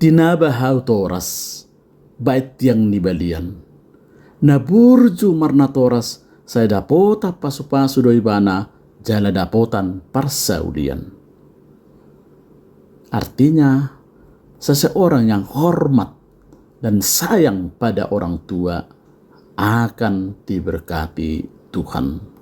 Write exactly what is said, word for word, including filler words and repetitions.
Tinaba hau toras, baen tiang ni balian. Na burju marnatoras, sai dapotan pasupasu do ibana, jala dapotan parsaulian. Artinya, seseorang yang hormat dan sayang pada orang tua akan diberkati Tuhan.